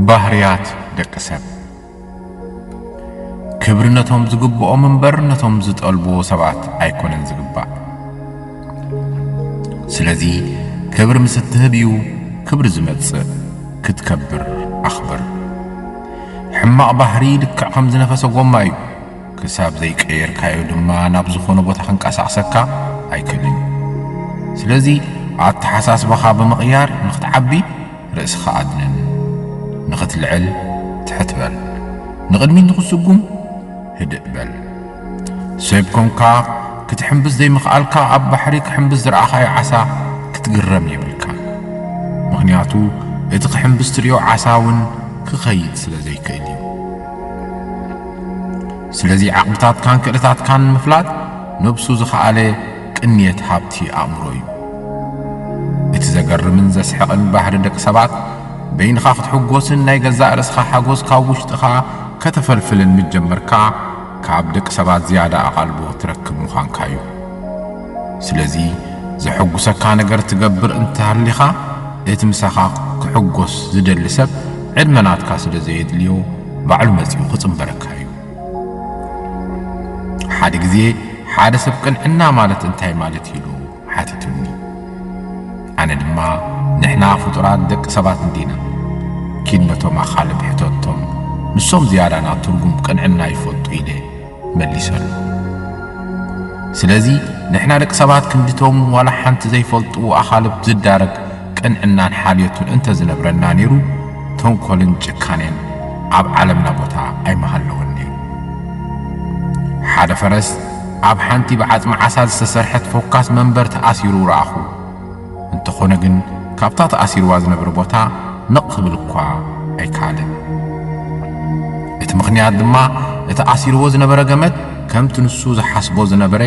ባህርያት ደቂ ሰብ። ክብሪ ነቶም ዝግብኦም እምበር ነቶም ዝጠልብዎ ሰባት ኣይኮነን ዝግባእ። ስለዚ ክብሪ ምስ እትህብ እዩ ክብሪ ዝመጽእ። ክትከብር ኣኽብር። ሕማቕ ባህሪ ልክዕ ከም ዝነፈሰ ጎማ እዩ። ክሳብ ዘይቀየርካዮ ድማ ናብ ዝኾነ ቦታ ክንቀሳቕሰካ ኣይክእልን እዩ። ስለዚ ኣተሓሳስባኻ ብምቕያር ንኽትዓቢ ርእስኻ ኣድንን። ንኽትልዕል ትሕት በል። ንቕድሚት ንኽትስጉም ህድእ በል። ሰብ ኮንካ ክትሕምብስ ዘይምኽኣልካ ኣብ ባሕሪ ክሕምብስ ዝረኣኻዮ ዓሳ ክትግረም የብልካ። ምኽንያቱ እቲ ክሕምብስ ትርእዮ ዓሳ እውን ክኸይድ ስለ ዘይክእል እዩ። ስለዚ ዓቕምታትካን ክእለታትካን ንምፍላጥ ነብሱ ዝኸኣለ ቅንየት ሃብቲ ኣእምሮ እዩ። እቲ ዘገርምን ዘስሕቕን ባህሪ ደቂ ሰባት በይንኻ ክትሕጎስን ናይ ገዛእ ርእስኻ ሓጎስ ካብ ውሽጥኻ ከተፈልፍልን ምጀመርካ ካብ ደቂ ሰባት ዝያዳ ኣቓልቦ ትረክብ ምዃንካ እዩ። ስለዚ ዘሐጉሰካ ነገር ትገብር እንተሃሊኻ እቲ ምሳኻ ክሕጎስ ዝደሊ ሰብ ዕድመ ናትካ ስለ ዘየድልዮ ባዕሉ መጺኡ ክጽንበረካ እዩ። ሓደ ግዜ ሓደ ሰብ ቅንዕና ማለት እንታይ ማለት ኢሉ ሓቲቱኒ። ኣነ ድማ ንሕና ፍጡራት ደቂ ሰባት እንዲና። ኪድ ነቶም ኣኻልብ ሕተቶም፣ ንሶም ዝያዳና ትርጉም ቅንዕና ይፈልጡ ኢለ መሊሰሉ። ስለዚ ንሕና ደቂ ሰባት ክንድቶም ዋላ ሓንቲ ዘይፈልጡ ኣኻልብ ዝዳረግ ቅንዕናን ሓልዮቱን እንተ ዝነብረና ነይሩ ተንኮልን ጭካኔን ኣብ ዓለምና ቦታ ኣይምሃለወን ነይሩ። ሓደ ፈረስ ኣብ ሓንቲ ብዓጽሚ ዓሳ ዝተሰርሐት ፎካስ መንበር ተኣሲሩ ረኣኹ። እንተኾነ ግን ካብታ ተኣሲርዋ ዝነበረ ቦታ ነቕ ክብል እኳ ኣይከኣለን። እቲ ምኽንያት ድማ እቲ ኣሲርዎ ዝነበረ ገመድ ከምቲ ንሱ ዝሓስቦ ዝነበረ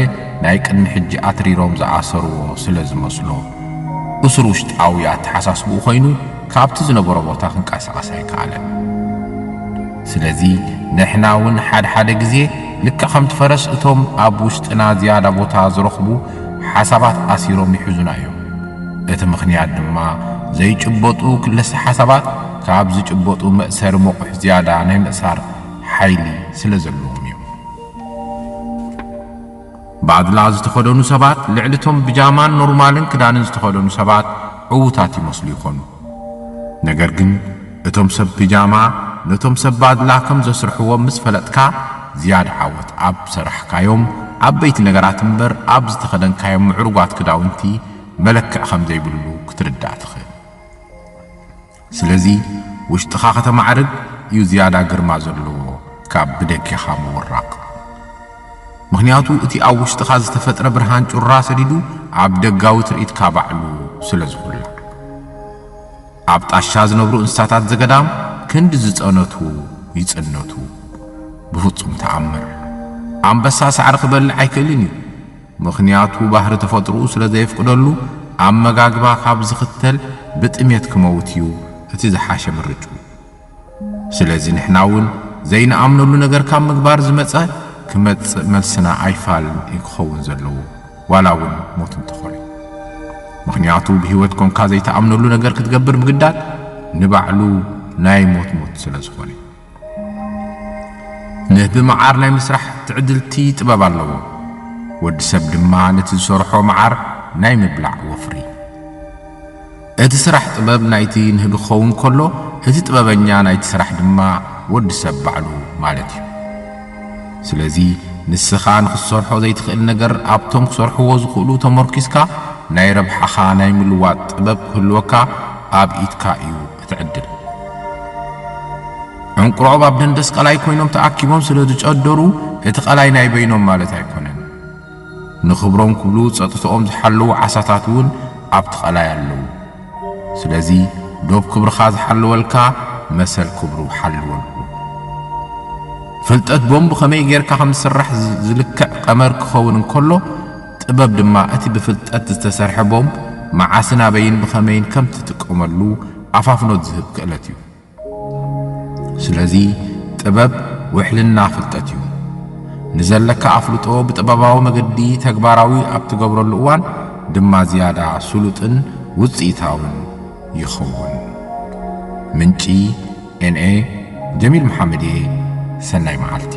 ናይ ቅድሚ ሕጂ ኣትሪሮም ዝኣሰርዎ ስለ ዝመስሎ እሱር ውሽጣዊ ኣተሓሳስብኡ ኮይኑ ካብቲ ዝነበሮ ቦታ ክንቀሳቐስ ኣይከኣለን። ስለዚ ንሕና እውን ሓደ ሓደ ግዜ ልክዕ ከምቲ ፈረስ እቶም ኣብ ውሽጥና ዝያዳ ቦታ ዝረኽቡ ሓሳባት ኣሲሮም ይሕዙና እዮም። እቲ ምኽንያት ድማ ዘይጭበጡ ክልተ ሓሳባት ካብ ዝጭበጡ መእሰሪ መቑሕ ዝያዳ ናይ ምእሳር ሓይሊ ስለ ዘለዎም እዮም። ባድላ ዝተኸደኑ ሰባት ልዕሊ እቶም ብጃማን ኖርማልን ክዳንን ዝተኸደኑ ሰባት ዕዉታት ይመስሉ ይኾኑ። ነገር ግን እቶም ሰብ ብጃማ ነቶም ሰብ ባድላ ከም ዘስርሕዎም ምስ ፈለጥካ ዝያዳ ዓወት ኣብ ሰራሕካዮም ዓበይቲ ነገራት እምበር ኣብ ዝተኸደንካዮም ምዕሩጋት ክዳውንቲ መለክዕ ከም ዘይብሉ ክትርዳእ ትኽእል። ስለዚ ውሽጥኻ ከተማዕርግ እዩ ዝያዳ ግርማ ዘለዎ ካብ ብደገኻ ምውራቕ። ምኽንያቱ እቲ ኣብ ውሽጥኻ ዝተፈጥረ ብርሃን ጩራ ሰዲዱ ኣብ ደጋዊ ትርኢትካ ባዕሉ ስለ ዝኹላዕ። ኣብ ጣሻ ዝነብሩ እንስሳታት ዘገዳም ክንዲ ዝጸነቱ ይጽነቱ። ብፍጹም ተኣምር ኣንበሳ ሳዕሪ ክበልዕ ኣይክእልን እዩ። ምኽንያቱ ባህሪ ተፈጥሮኡ ስለ ዘየፍቅደሉ ኣመጋግባ ካብ ዝኽተል ብጥሜት ክመውት እዩ እቲ ዝሓሸ ምርጭኡ። ስለዚ ንሕና እውን ዘይንኣምነሉ ነገር ካብ ምግባር ዝመጸ ክመጽእ መልስና ኣይፋልን እዩ ክኸውን ዘለዎ፣ ዋላ እውን ሞት እንተኾነ። ምኽንያቱ ብህይወት ኮንካ ዘይትኣምነሉ ነገር ክትገብር ምግዳድ ንባዕሉ ናይ ሞት ሞት ስለ ዝኾነ። ንህቢ መዓር ናይ ምስራሕ ትዕድልቲ ጥበብ ኣለዎ። ወዲ ሰብ ድማ ነቲ ዝሰርሖ መዓር ናይ ምብላዕ ወፍሪ። እቲ ስራሕ ጥበብ ናይቲ ንህቢ ክኸውን ከሎ፣ እቲ ጥበበኛ ናይቲ ስራሕ ድማ ወዲ ሰብ ባዕሉ ማለት እዩ። ስለዚ ንስኻ ንኽትሰርሖ ዘይትኽእል ነገር ኣብቶም ክሰርሕዎ ዝኽእሉ ተመርኪስካ ናይ ረብሓኻ ናይ ምልዋጥ ጥበብ ክህልወካ ኣብ ኢድካ እዩ እቲ ዕድል። ዕንቁሮብ ኣብ ደንደስ ቀላይ ኮይኖም ተኣኪቦም ስለ ዝጨደሩ እቲ ቀላይ ናይ በይኖም ማለት ኣይኮነን። ንኽብሮም ክብሉ ጸጥትኦም ዝሓለዉ ዓሳታት እውን ኣብቲ ቀላይ ኣለዉ። ስለዚ ዶብ ክብርኻ ዝሓለወልካ መሰል ክብሩ ሓልወሉ። ፍልጠት ቦምብ ከመይ ጌርካ ከም ዝስራሕ ዝ-፣ ዝልክዕ ቀመር ክኸውን እንከሎ፣ ጥበብ ድማ እቲ ብፍልጠት ዝተሰርሐ ቦምብ መዓስን ኣበይን ብኸመይን ከም ትጥቀመሉ ኣፋፍኖት ዝህብ ክእለት እዩ። ስለዚ ጥበብ ውሕልና ፍልጠት እዩ። ንዘለካ ኣፍልጦ ብጥበባዊ መገዲ ተግባራዊ ኣብ ትገብረሉ እዋን ድማ ዝያዳ ስሉጥን ውጽኢታውን ይኸውን። ምንጪ ኤን ኤ፣ ጀሚል መሓመድ እየ። ሰናይ መዓልቲ።